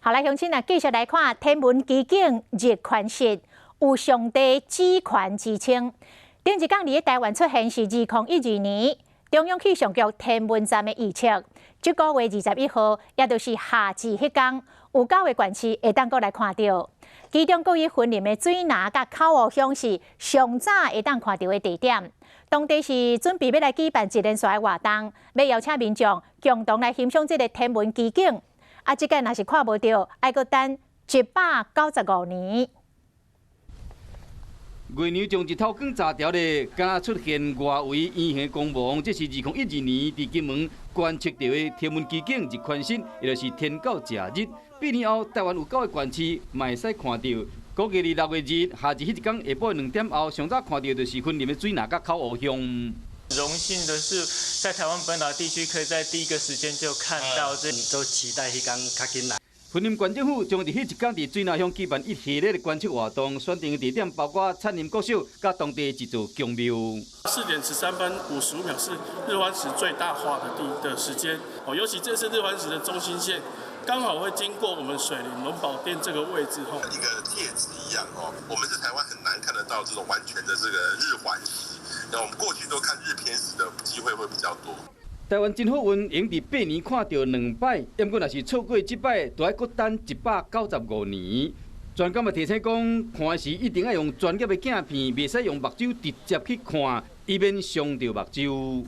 好來，鄉親啊，繼續來看天文奇景日環食，有上帝指環之稱。頂一工佇咧台灣出現是2012年，中央氣象局天文站的預測，這個月21號，也就是夏至彼工，有九個縣市會當閣來看著。其中，閣以雲林的水林佮口湖鄉是上早會當看著的地點。當地是準備欲來舉辦一連串的活動，欲邀請民眾共同來欣賞這个天文奇景。啊，這擺若是看無著，愛閣等195年。月娘將日頭光閘牢咧，敢若出現外圍圓形光芒，這是2012年佇金門觀測著的天文奇景日環食，也就是天狗食日。8年後，台灣有九个縣市嘛會使看著。估計佇6月2日夏至彼一工下晡2點後，上早看著就是雲林的水林佮口湖鄉。榮幸的是，在台灣本島地區，可以在第一個時間就看到這。都期待彼工較緊來。雲林縣政府將佇彼一工佇水林鄉舉辦一系列的觀測活動，選定的地點包括杉林國小佮當地一座宮廟。4點13分55秒是日環食最大化的地的時間，哦，尤其這次日環食的中心線剛好會經過我們水林龍寶殿這個位置，吼，一個戒指一樣，哦，我們是台灣很難看得到這種完全的這個日環食，那我們過去都看日偏食的機會會比較多。台灣真好運，會佇8年看著兩擺，毋過若是錯過這擺，就愛閣等195年。專家嘛提醒講，看時一定愛用專業的鏡片，袂使用目睭直接去看，以免傷著目睭。